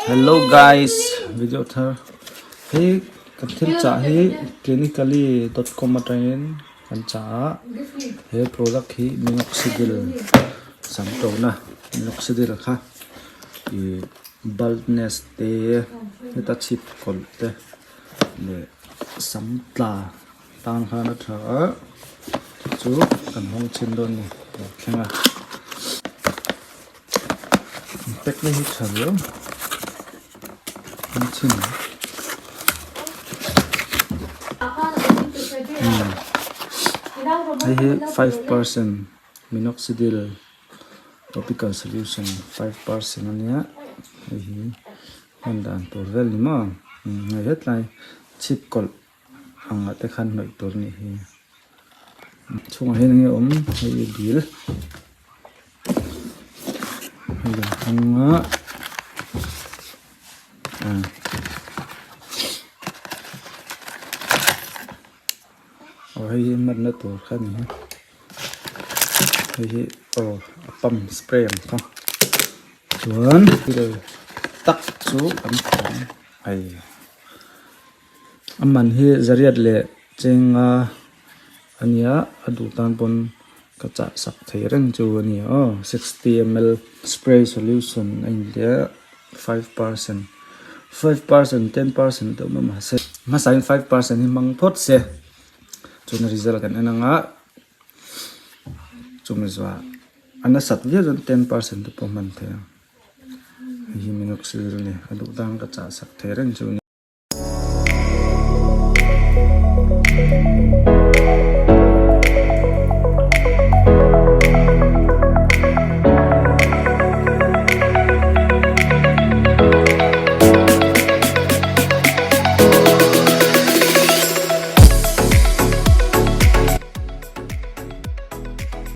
Hello guys video thar hi kan thil chah hi clinically dot com atangin kan chah a he product hi minoxidil sam tawna minoxidil kha ih baldness te heta chhip kawlh te leh sam tla tan khan a tha a chu kan hawng chhin dawn a ni lo thleng a pack na hi tha riau hawng chhin hei hi 5% minoxidil topical solution 5% a nia hei hi hman dan tur vel ni maw hei hetlai chhip kawlh. Ang ah te khan hnawih tur a nih hi chhungah hian enge awm hei dil hei kan hmang a aw hei hi hmanna tur kha a ni a hei hi aw a pump spray ang kha chuan thil tak chu kan thawm hei. A man hi zariat leh chenga a nia a duh tan pawn ka chah sak thei reng chu a ni aw 60 ml spray solution a intia 5% 5% 10% te awm a mahse hmasa in 5% hi hmang phawt se chuan result kan en anga chumi zuah a nasat viau chuan 10% te pawh hman thei ang hei hi minoxidil a ni a duh tan ka chah sak thei reng chu a ni.